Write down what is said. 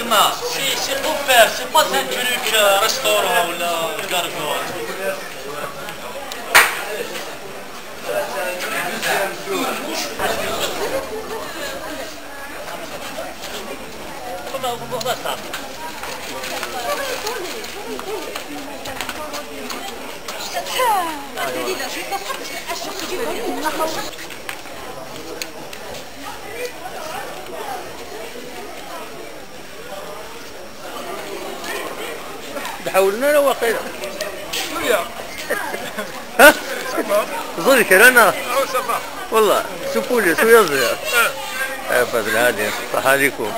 تما c'est ouvert, c'est pas un truc restaurant ولا gargote. تحولنا له واقيلا شوية. ها؟ ذكر انا والله سبولي شوية صغير. يا فضل هادي صح عليكم.